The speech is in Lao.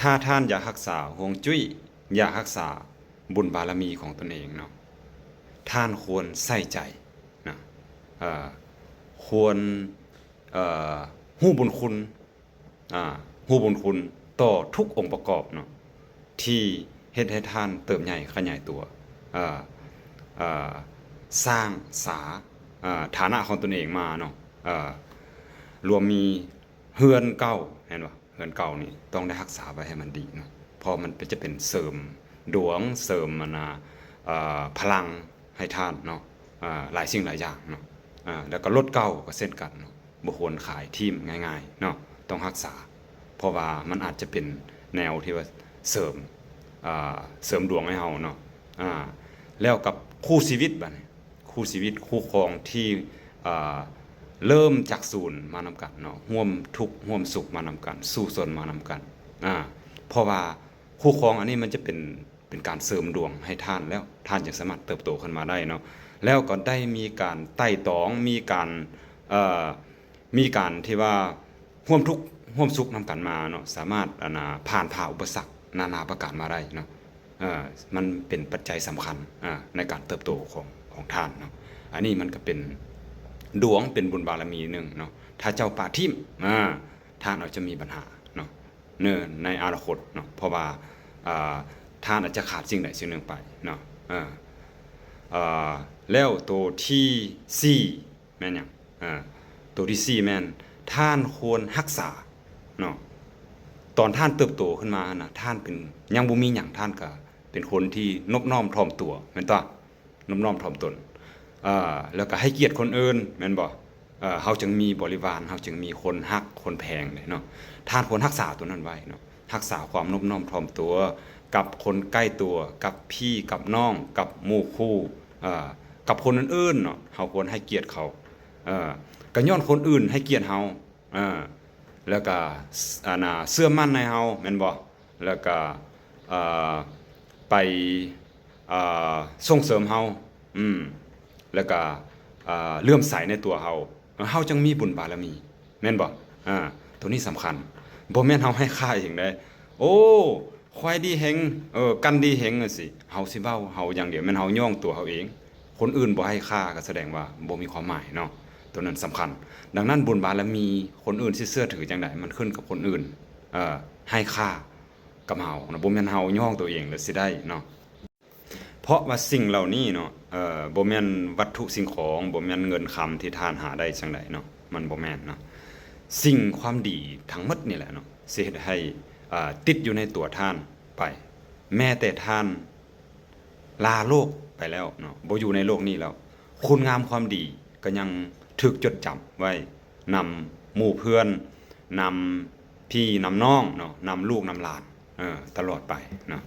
ຖ້າທ່ານຢາກຮັກສາຮວງຈຸ້ຍ, ຢາກຮັກສາບຸນບາລະມີຂອງຕົນເອງເນາະ, ທ່ານຄວນໃສ່ໃຈນະ, ເອີ ຄວນ ເອີ ຮູ້ບຸນຄຸນ ອາ ຮູ້ບຸນຄຸນຕໍ່ທຸກອົງປະກອບເນາະ ທີ່ເຮັດໃຫ້ທ່ານເຕີບໃຫຍ່ຂະຫຍາຍຕົວ, ເອີ ເອີ ສ້າງສາ ເອີ ຖານະຂອງຕົນເອງມາເນາະ, ເອີ ລວມມີເຮືອນເກົ່າ ແມ່ນບໍ່? ເຮືອນເກົ່ານີ້ຕ້ອງໄດ້ຮັກສາໄວ້ໃຫ້ມັນດີເນາະ, ເພາະມັນເປັນ ຈະເປັນເສີມດວງ ເສີມ ອັນນາ ເອີ ພະລັງໃຫ້ທ່ານເນາະ, ອາ ຫຼາຍສິ່ງຫຼາຍຢ່າງເນາະ, ອາ ແລ້ວກໍລົດເກົ່າກໍເຊັ່ນກັນເນາະ, ບໍ່ຄວນຂາຍຖິ້ມງ່າຍໆເນາະ, ຕ້ອງຮັກສາ ເພາະວ່າມັນອາດຈະເປັນແນວທີ່ວ່າເສີມ ອາ ເສີມດວງໃຫ້ເຮົາເນາະ, ອາ ແລ້ວກັບຄູ່ຊີວິດ ບາດນີ້ ຄູ່ຊີວິດຄູ່ຄອງທີ່ ອາ ເລີ່ມຈາກສູນມານຳກັນເນາະ, ຮ່ວມທຸກຮ່ວມສຸກມານຳກັນ, ສູ້ຊົນມານຳກັນ, ອາ ເພາະວ່າຄູ່ຄອງອັນນີ້ມັນຈະເປັນ ເປັນການເສີມດວງໃຫ້ທ່ານແລ້ວ, ທ່ານຈຶ່ງສາມາດເຕີບໂຕຂຶ້ນມາໄດ້ເນາະ, ແລ້ວກໍໄດ້ມີການໄຕ່ຕອງ ມີການ ເອີ ມີການທີ່ວ່າຮ່ວມທຸກຮ່ວມສຸກນຳກັນມາເນາະ, ສາມາດ ອັນນາ ຜ່ານຜ່າອຸປະສັກນານາປະການມາໄດ້ເນາະ, ເອີ ມັນເປັນປັດໄຈສຳຄັນ ອາ ໃນການເຕີບໂຕຂອງ ຂອງທ່ານເນາະ. ອັນນີ້ມັນກໍເປັນດວງ ເປັນບຸນບາລະມີໜຶ່ງເນາະ, ຖ້າເຈົ້າປະຖິ້ມ ອາ ທ່ານອາດຈະມີບັນຫາເນາະ ເນີ ໃນອະນາຄົດເນາະ, ເພາະວ່າ ອາ ທ່ານອາດຈະຂາດສິ່ງໃດສິ່ງໜຶ່ງໄປເນາະ, ເອີ ອາ ແລ້ວໂຕທີສີ່ ແມ່ນຫຍັງ? ອາ ໂຕທີສີ່ແມ່ນທ່ານຄວນຮັກສາເນາະ, ຕອນທ່ານເຕີບໂຕຂຶ້ນມາຫັ້ນນະ ທ່ານເປັນ ຍັງບໍ່ມີຫຍັງ, ທ່ານກະເປັນຄົນທີ່ນົບນ້ອມຖ່ອມຕົວ ແມ່ນຕະ? ນົບນ້ອມຖ່ອມຕົນ ເອີ ແລ້ວກະໃຫ້ກຽດຄົນອື່ນ ແມ່ນບໍ່? ເອີ ເຮົາຈຶ່ງມີບໍລິວານ ເຮົາຈຶ່ງມີຄົນຮັກຄົນແພງເດ້ເນາະ, ທ່ານຄວນຮັກສາໂຕນັ້ນໄວ້ເນາະ, ຮັກສາຄວາມນົບນ້ອມຖ່ອມຕົວກັບຄົນໃກ້ຕົວ ກັບພີ່ກັບນ້ອງ ກັບໝູ່ຄູ່ ເອີ ກັບຄົນອື່ນໆເນາະ, ເຮົາຄວນໃຫ້ກຽດເຂົາ ເອີ ກໍຍ້ອນຄົນອື່ນໃຫ້ກຽດເຮົາ ເອີ ແລ້ວກະ ອັນນາ ເຊື່ອໝັ້ນໃນເຮົາ ແມ່ນບໍ່? ແລ້ວກະ ເອີ ໄປ ເອີ ສົ່ງເສີມເຮົາ ອືມ ແລ້ວກະ ເອີ ເຫຼື້ອມໃສໃນຕົວເຮົາ ເຮົາຈຶ່ງມີບຸນບາລະມີ ແມ່ນບໍ່? ອາ ໂຕນີ້ສຳຄັນ, ບໍ່ແມ່ນເຮົາໃຫ້ຄ່າເອງເດ້ ໂອ້ ຂ້ອຍດີເຮັງ ເອີ ກັນດີເຮັງ ຈັ່ງຊີ້ ເຮົາຊິເວົ້າເຮົາຢ່າງດຽວ ແມ່ນເຮົາຍ້ອງຕົວເຮົາເອງ, ຄົນອື່ນບໍ່ໃຫ້ຄ່າກໍສະແດງວ່າບໍ່ມີຄວາມໝາຍເນາະ, ໂຕນັ້ນສຳຄັນ. ດັ່ງນັ້ນບຸນບາລະມີຄົນອື່ນຊິເຊື່ອຖືຈັ່ງໃດ ມັນຂຶ້ນກັບຄົນອື່ນ ເອີ ໃຫ້ຄ່າກັບເຮົາເນາະ, ບໍ່ແມ່ນເຮົາຍ້ອງຕົວເອງແລ້ວຊິໄດ້ເນາະ. ເພາະວ່າສິ່ງເຫຼົ່ານີ້ເນາະ ເອີ ບໍ່ແມ່ນວັດຖຸສິ່ງຂອງ ບໍ່ແມ່ນເງິນຄຳທີ່ທ່ານຫາໄດ້ຈັ່ງໃດເນາະ, ມັນບໍ່ແມ່ນເນາະ. ສິ່ງຄວາມດີທັງໝົດນີ້ແຫຼະເນາະ ຊິເຮັດໃຫ້ ເອີ ຕິດຢູ່ໃນຕົວທ່ານໄປ, ແມ້ແຕ່ທ່ານລາໂລກໄປແລ້ວເນາະ ບໍ່ຢູ່ໃນໂລກນີ້ແລ້ວ ຄຸນງາມຄວາມດີກໍຍັງຖືກຈົດຈຳໄວ້ນຳໝູ່ເພື່ອນ ນຳພີ່ນຳນ້ອງເນາະ ນຳລູກນຳຫຼານ ເອີ ຕະຫຼອດໄປເນາະ.